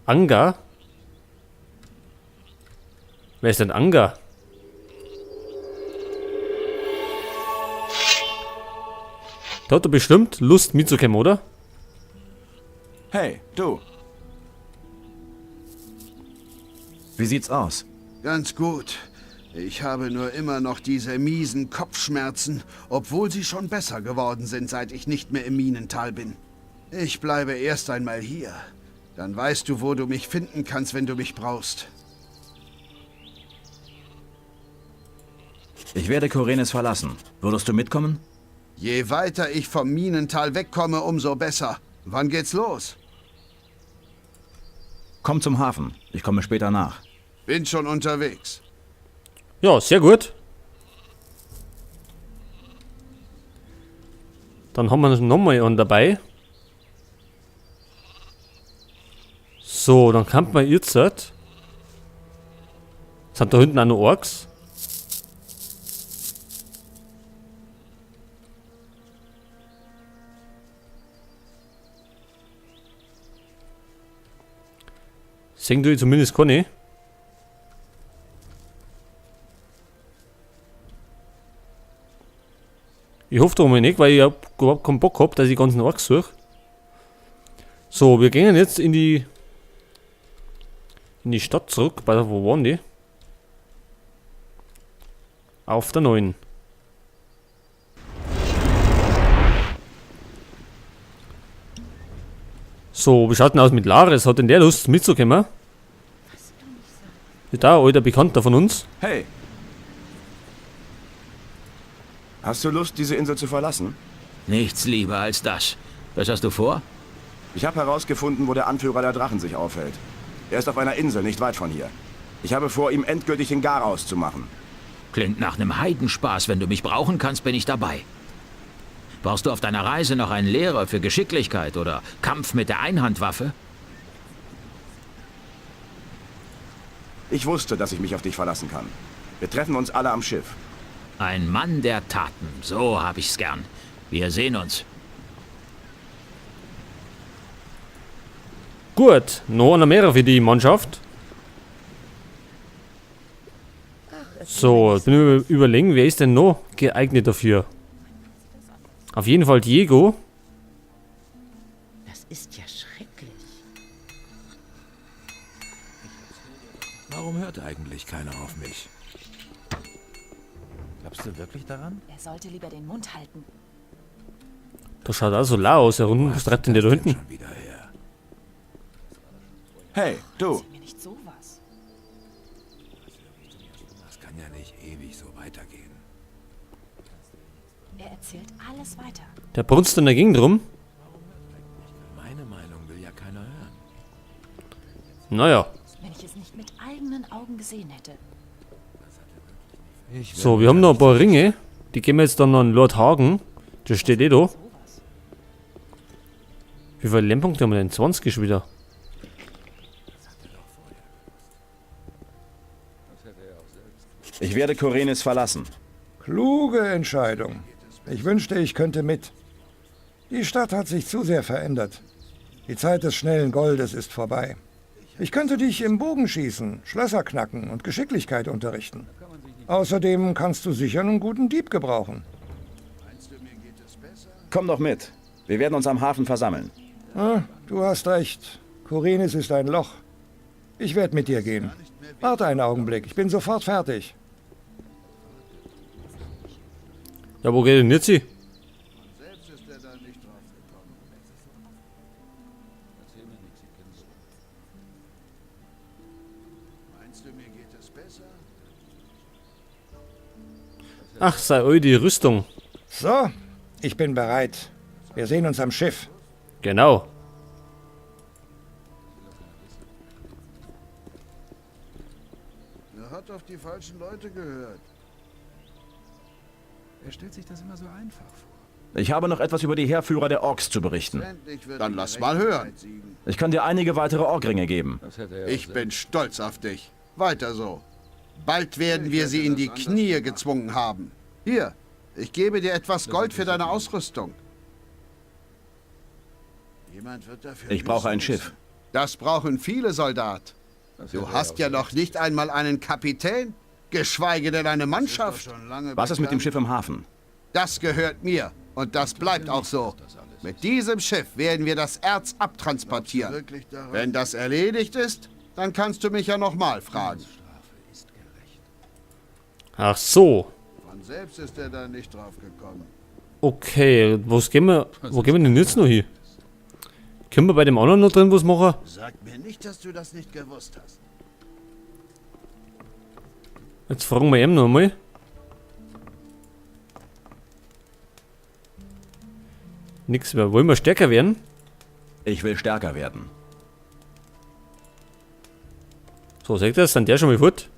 Anga? Wer ist denn Anga? Da hat er bestimmt Lust mitzukommen, oder? Hey, du. Wie sieht's aus? Ganz gut. Ich habe nur immer noch diese miesen Kopfschmerzen, obwohl sie schon besser geworden sind, seit ich nicht mehr im Minental bin. Ich bleibe erst einmal hier. Dann weißt du, wo du mich finden kannst, wenn du mich brauchst. Ich werde Korenis verlassen. Würdest du mitkommen? Je weiter ich vom Minental wegkomme, umso besser. Wann geht's los? Komm zum Hafen. Ich komme später nach. Bin schon unterwegs. Ja, sehr gut. Dann haben wir nochmal einen dabei. So, dann kann man jetzt. Sind da hinten auch noch Orks? Sehen du zumindest keine. Ich hoffe doch mal nicht, weil ich überhaupt keinen Bock hab, dass ich die ganzen Orks suche. So, wir gehen jetzt in die Stadt zurück. Bei der, wo waren die? Auf der 9. So, wie schaut denn aus mit Lares? Hat denn der Lust mitzukommen? Ist da ein alter Bekannter von uns. Hey. Hast du Lust, diese Insel zu verlassen? Nichts lieber als das. Was hast du vor? Ich habe herausgefunden, wo der Anführer der Drachen sich aufhält. Er ist auf einer Insel, nicht weit von hier. Ich habe vor, ihm endgültig den Garaus zu machen. Klingt nach einem Heidenspaß. Wenn du mich brauchen kannst, bin ich dabei. Brauchst du auf deiner Reise noch einen Lehrer für Geschicklichkeit oder Kampf mit der Einhandwaffe? Ich wusste, dass ich mich auf dich verlassen kann. Wir treffen uns alle am Schiff. Ein Mann der Taten. So hab ich's gern. Wir sehen uns. Gut, noch einer mehr für die Mannschaft. So, jetzt bin ich überlegen, wer ist denn noch geeignet dafür? Auf jeden Fall Diego. Das ist ja schrecklich. Warum hört eigentlich keiner auf mich? Glaubst du wirklich daran? Er sollte lieber den Mund halten. Das schaut auch so lau aus, herum. Was treibt denn der da hinten? Schon wieder her. Hey, du. Erzähl mir nicht sowas. Das kann ja nicht ewig so weitergehen. Er erzählt alles weiter. Der brunzt in der Gegend rum. Meine Meinung will ja keiner hören. Naja. Wenn ich es nicht mit eigenen Augen gesehen hätte. So, wir haben noch ein paar Ringe. Die geben wir jetzt dann an Lord Hagen. Der steht eh da. Wie viele Lernpunkte haben wir denn? 20 schon wieder. Ich werde Korenis verlassen. Kluge Entscheidung. Ich wünschte, ich könnte mit. Die Stadt hat sich zu sehr verändert. Die Zeit des schnellen Goldes ist vorbei. Ich könnte dich im Bogenschießen, Schlösser knacken und Geschicklichkeit unterrichten. Außerdem kannst du sicher einen guten Dieb gebrauchen. Komm doch mit. Wir werden uns am Hafen versammeln. Ah, du hast recht. Korenis ist ein Loch. Ich werde mit dir gehen. Warte einen Augenblick, ich bin sofort fertig. Ja, wo geht denn jetzt hin? Ach, sei eu die Rüstung. So, ich bin bereit. Wir sehen uns am Schiff. Genau. Er hat auf die falschen Leute gehört. Er stellt sich das immer so einfach vor. Ich habe noch etwas über die Heerführer der Orks zu berichten. Dann lass mal hören. Ich kann dir einige weitere Orkringe geben. Ich bin stolz auf dich. Weiter so. Bald werden wir sie in die Knie gezwungen haben. Hier, ich gebe dir etwas Gold für deine Ausrüstung. Ich brauche ein Schiff. Das brauchen viele, Soldat. Du hast ja noch nicht einmal einen Kapitän, geschweige denn eine Mannschaft. Was ist mit dem Schiff im Hafen? Das gehört mir und das bleibt auch so. Mit diesem Schiff werden wir das Erz abtransportieren. Wenn das erledigt ist, dann kannst du mich ja nochmal fragen. Ach so. Von selbst ist er da nicht drauf gekommen. Okay, was gehen wir, wo gehen wir denn jetzt noch hin? Können wir bei dem anderen noch drin was machen? Sag mir nicht, dass du das nicht gewusst hast. Jetzt fragen wir ihn noch einmal. Nix mehr. Wollen wir stärker werden? Ich will stärker werden. So, seht ihr das? Sind der schon mal fort?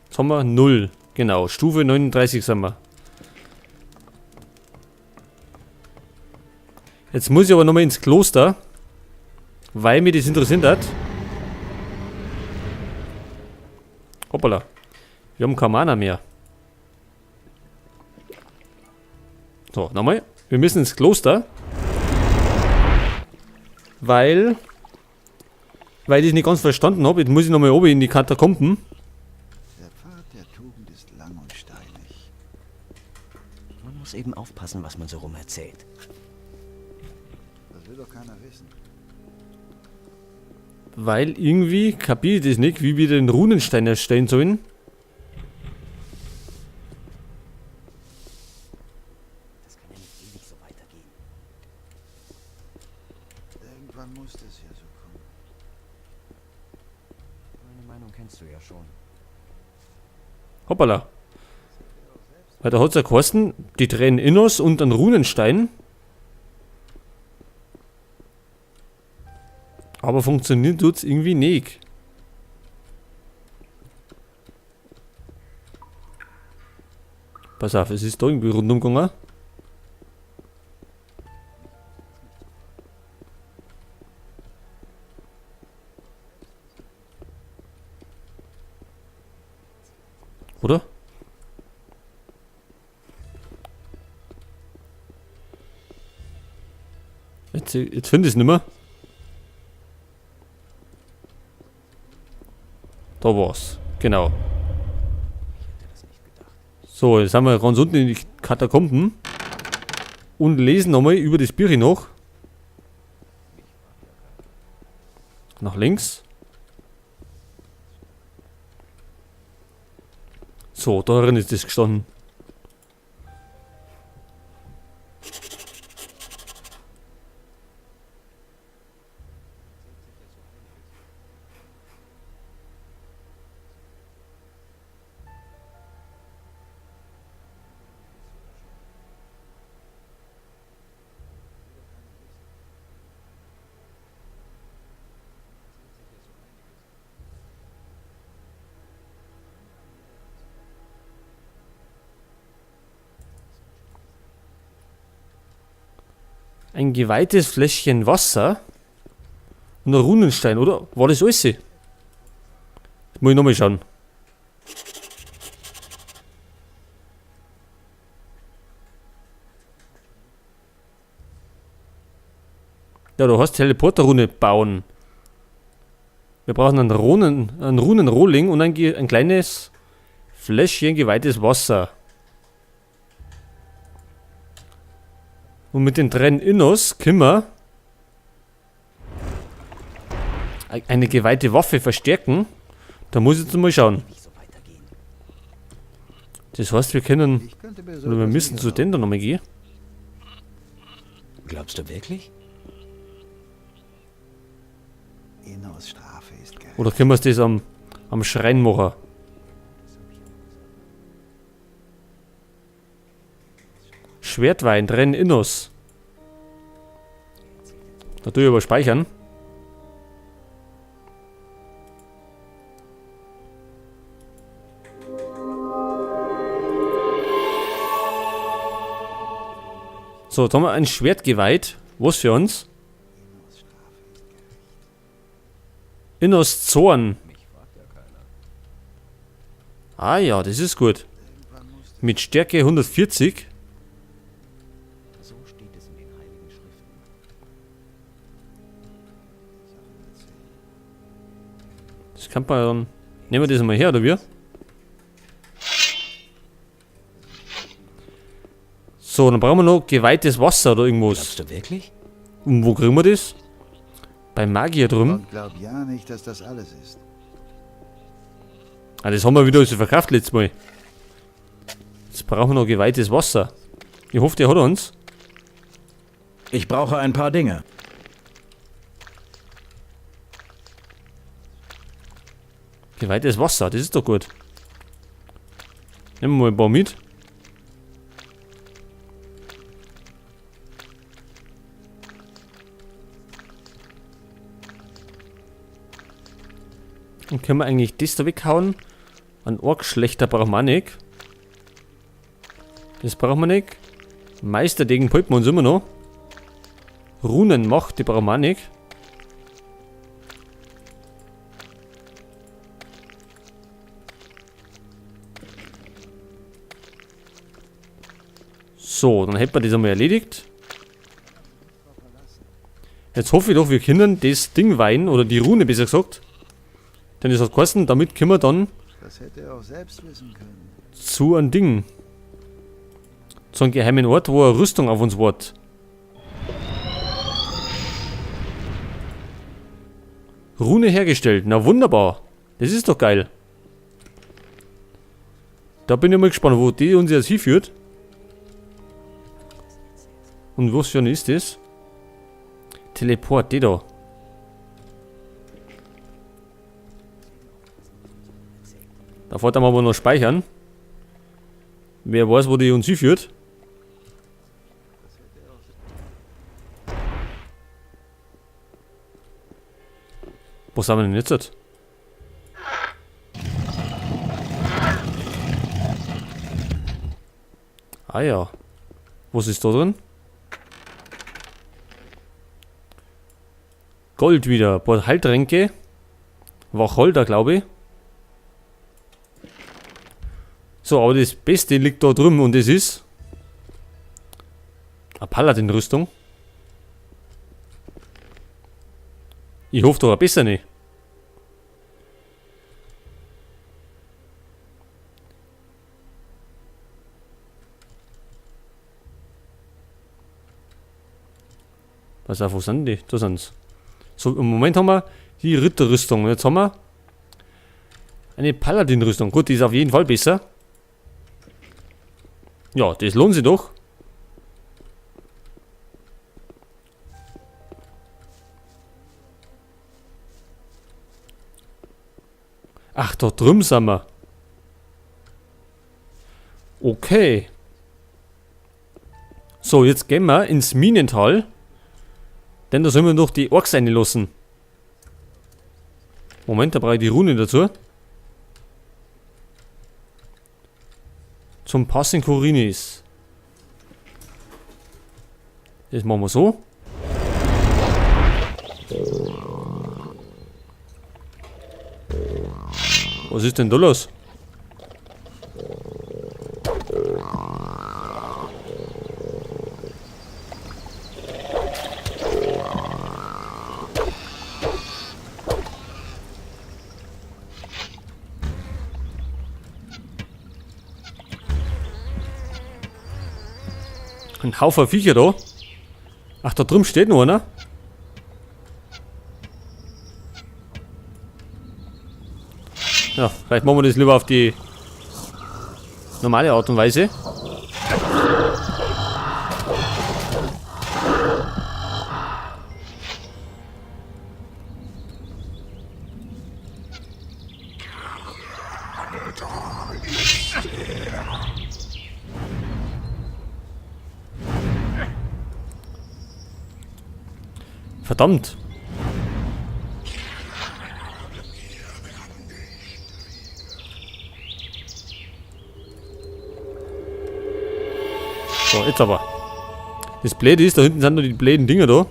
Jetzt haben wir 0. Genau, Stufe 39 sind wir. Jetzt muss ich aber nochmal ins Kloster, weil mir das interessiert hat. Hoppala. Wir haben kein Mana mehr. So, nochmal. Wir müssen ins Kloster. Weil ich es nicht ganz verstanden habe. Jetzt muss ich nochmal oben in die Katakomben. Der Pfad der Tugend ist lang und steinig. Man muss eben aufpassen, was man so rum erzählt. Das will doch keiner wissen. Weil irgendwie kapiere ich das nicht, wie wir den Runenstein erstellen sollen. Das kann ja nicht ewig so weitergehen. Irgendwann muss das ja so kommen. Meine Meinung kennst du ja schon. Hoppala. Weil da hat es ja geheißen, die drehen Innos und einen Runenstein. Aber funktioniert tut's irgendwie nicht. Pass auf, es ist da irgendwie rundum gegangen. Oder? Jetzt finde ich es nicht mehr. Da war's. Genau. So, jetzt sind wir ganz unten in die Katakomben. Und lesen nochmal über das Bier noch. Nach links. So, darin ist das gestanden. Ein geweihtes Fläschchen Wasser und ein Runenstein, oder? War das alles? Jetzt muss ich nochmal schauen. Ja, du hast Teleporterrune bauen. Wir brauchen einen Runenrohling und ein kleines Fläschchen geweihtes Wasser. Und mit den Tränen Innos können wir eine geweihte Waffe verstärken. Da muss ich jetzt mal schauen. Das heißt, wir können, oder wir müssen zu denen da nochmal gehen. Glaubst du wirklich? Oder können wir das am Schrein machen? Schwertwein, Tränen Innos. Da tue ich aber speichern. So, jetzt haben wir ein Schwert geweiht. Was für uns? Innos Zorn. Ah ja, das ist gut. Mit Stärke 140. Das kann man dann... Nehmen wir das mal her, oder wie? So, dann brauchen wir noch geweihtes Wasser oder irgendwas. Glaubst du wirklich? Und wo kriegen wir das? Beim Magier drüben. Und glaub ja nicht, dass das alles ist. Ah, das haben wir wieder so verkauft letztes Mal. Jetzt brauchen wir noch geweihtes Wasser. Ich hoffe, der hat uns. Ich brauche ein paar Dinge. Geweihtes Wasser, das ist doch gut. Nehmen wir mal ein paar mit. Und können wir eigentlich das da weghauen? Ein Orkschlechter brauchen wir auch nicht. Das brauchen wir nicht. Meisterdegen pulpen wir uns immer noch. Runenmacht, die brauchen wir auch nicht. So, dann hätten wir das einmal erledigt. Jetzt hoffe ich doch, wir können das Ding weihen, oder die Rune besser gesagt. Denn das hat geheißen, damit können wir dann Das hätte er auch selbst wissen können. zu einem Ding. Zu einem geheimen Ort, wo eine Rüstung auf uns wartet. Rune hergestellt. Na wunderbar. Das ist doch geil. Da bin ich mal gespannt, wo die uns jetzt hinführt. Und was für eine ist das? Teleport, die da. Da fährt wir aber noch speichern. Wer weiß, wo die uns hinführt. Was haben wir denn jetzt? Ah ja. Was ist da drin? Gold wieder. Ein paar Heiltränke. Wacholder, glaube ich. So, aber das Beste liegt da drüben und das ist eine Paladin-Rüstung. Ich hoffe doch, besser nicht. Pass auf, wo sind die? Da sind's. So, im Moment haben wir die Ritterrüstung. Jetzt haben wir eine Paladin-Rüstung. Gut, die ist auf jeden Fall besser. Ja, das lohnt sich doch. Ach, da drüben sind wir. Okay. So, jetzt gehen wir ins Minental. Denn da sollen wir noch die Orks reinlassen. Moment, da brauche ich die Rune dazu. Zum Passing Khorinis. Das machen wir so. Was ist denn da los? Ein Haufen Viecher da. Ach, da drüben steht noch einer. Ja, vielleicht machen wir das lieber auf die normale Art und Weise. Verdammt. So, jetzt aber. Das Blöde ist, da hinten sind noch die blöden Dinger da.